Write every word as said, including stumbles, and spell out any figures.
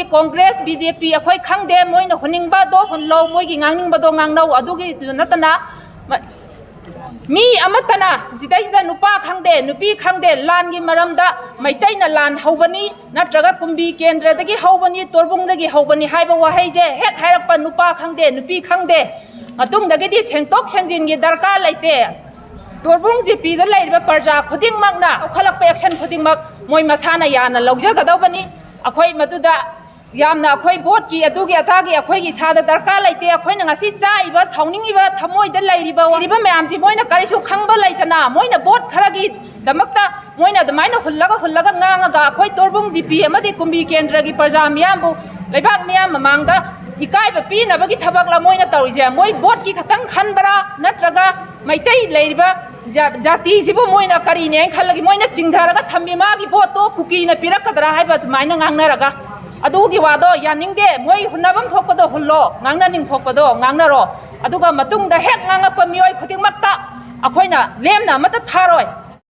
Congress, B J ꯄꯤ, ꯑꯩꯈꯣꯏ ꯈꯪꯗꯦ, ꯃꯣꯏꯅ ꯍꯨꯟꯅꯤꯡꯕꯗꯣ ꯍꯨꯜꯂꯧ, ꯃꯣꯏꯒꯤ ꯉꯥꯡꯅꯤꯡꯕꯗꯣ ꯉꯥꯡꯅꯧ꯫ ꯑꯗꯨꯒꯤꯗꯨ ꯅꯠꯇꯅ ꯃ-, ꯃꯤ ꯑꯃꯠꯇꯅ ꯁꯤꯗꯩꯁꯤꯗ ꯅꯨꯄꯥ ꯈꯪꯗꯦ, ꯅꯨꯄꯤ ꯈꯪꯗꯦ, ꯂꯥꯟꯒꯤ ꯃꯔꯝꯗ ꯃꯩꯇꯩꯅ ꯂꯥꯟ ꯍꯧꯕꯅꯤ, ꯅꯠꯇ꯭ꯔꯒ ꯀꯨꯝꯕꯤ ꯀꯦꯟꯗ꯭ꯔꯗꯒꯤ ꯍꯧꯕꯅꯤ, ꯇꯣꯔꯕꯨꯡꯗꯒꯤ ꯍꯧꯕꯅꯤ ꯍꯥꯏꯕ ꯋꯥꯍꯩꯁꯦ ꯍꯦꯛ ꯍꯥꯏꯔꯛꯄ, ꯅꯨꯄꯥ ꯈꯪꯗꯦ, ꯅꯨꯄꯤ ꯈꯪꯗꯦ, ꯃꯇꯨꯡꯗꯒꯤꯗꯤ ꯁꯦꯡꯗꯣꯛ ꯁꯦꯡꯖꯤꯟꯒꯤ ꯗꯔꯀꯥꯔ ꯂꯩꯇꯦ꯫ ꯇꯣꯔꯕꯨꯡ ꯖꯤ ꯄꯤꯗ ꯂꯩꯔꯤꯕ ꯄ꯭ꯔꯖꯥ ꯈꯨꯗꯤꯡꯃꯛꯅ ꯂꯧꯈꯠꯂꯛꯄ action ꯈꯨꯗꯤꯡꯃꯛ ꯃꯣꯏ ꯃꯁꯥꯅ ꯌꯥꯅ ꯂꯧꯖꯒꯗꯧꯕꯅꯤ꯫ ꯑꯩꯈꯣꯏ ꯃꯗꯨꯗ ꯌꯥꯝꯅ ꯑꯩꯈꯣꯏ ꯚꯣꯠꯀꯤ ꯑꯗꯨꯒꯤ ꯑꯗꯥꯒꯤ ꯑꯩꯈꯣꯏꯒꯤ ꯏꯁꯥꯗ ꯗꯔꯀꯥꯔ ꯂꯩꯇꯦ꯫ ꯑꯩꯈꯣꯏꯅ ꯉꯁꯤ ꯆꯥꯛꯏꯕ, ꯁꯥꯎꯅꯤꯡꯉꯤꯕ, ꯊꯃꯣꯏꯗ ꯂꯩꯔꯤꯕ, ꯂꯩꯔꯤꯕ ꯃꯌꯥꯝꯁꯤ ꯃꯣꯏꯅ ꯀꯔꯤꯁꯨ ꯈꯪꯕ ꯂꯩꯇꯅ, ꯃꯣꯏꯅ ꯚꯣꯠ ꯈꯔꯒꯤꯗꯃꯛꯇ ꯃꯣꯏꯅ ꯑꯗꯨꯃꯥꯏꯅ ꯍꯨꯜꯂꯒ, ꯍꯨꯜꯂꯒ ꯉꯥꯡꯉꯒ ꯑꯩꯈꯣꯏ ꯇꯣꯔꯕꯨꯡ ꯖꯤ ꯄꯤ ꯑꯃꯗꯤ ꯀꯨꯝꯕꯤ ꯀꯦꯟꯗ꯭ꯔꯒꯤ ꯄ꯭ꯔꯖꯥ ꯃꯤꯌꯥꯝꯕꯨ ꯂꯩꯕꯥꯛ ꯃꯤꯌꯥꯝ ꯃꯃꯥꯡꯗ ꯏꯀꯥꯏꯕ ꯄꯤꯅꯕꯒꯤ ꯊꯕꯛꯂ ꯃꯣꯏꯅ ꯇꯧꯔꯤꯁꯦ? ꯃꯣꯏ ꯚꯣꯠꯀꯤ ꯈꯛꯇꯪ ꯈꯟꯕ꯭ꯔꯥ, ꯅꯠꯇ꯭ꯔꯒ ꯃꯩꯇꯩ ꯂꯩꯔꯤꯕ ꯖꯥ-, ꯖꯥꯇꯤꯁꯤꯕꯨ ꯃꯣꯏꯅ ꯀꯔꯤꯅꯦꯅ ꯈꯜꯂꯒ ꯃꯣꯏꯅ ꯆꯤꯡꯊꯔꯒ ꯊꯝꯃꯤ, ꯃꯥꯒꯤ ꯚꯣꯠꯇꯣ ꯀꯨꯀꯤꯅ ꯄꯤꯔꯛꯀꯗ꯭ꯔꯥ ꯍꯥꯏꯕ ꯑꯗꯨꯃꯥꯏꯅ ꯉꯥꯡꯅꯔꯒ? ꯑꯗꯨꯒꯤ ꯋꯥꯗꯣ ꯌꯥꯅꯤꯡꯗꯦ꯫ ꯃꯣꯏ ꯍꯨꯟꯅꯐꯝ ꯊꯣꯛꯄꯗꯣ ꯍꯨꯜꯂꯣ, ꯉꯥꯡꯅꯅꯤꯡ ꯊꯣꯛꯄꯗꯣ ꯉꯥꯡꯅꯔꯣ, ꯑꯗꯨꯒ ꯃꯇꯨꯡꯗ ꯍꯦꯛ ꯉꯥꯡꯉꯛꯄ ꯃꯤꯑꯣꯏ ꯈꯨꯗꯤꯡꯃꯛꯇ ꯑꯩꯈꯣꯏꯅ ꯂꯦꯝꯅ ꯑꯃꯠꯇ ꯊꯥꯔꯣꯏ꯫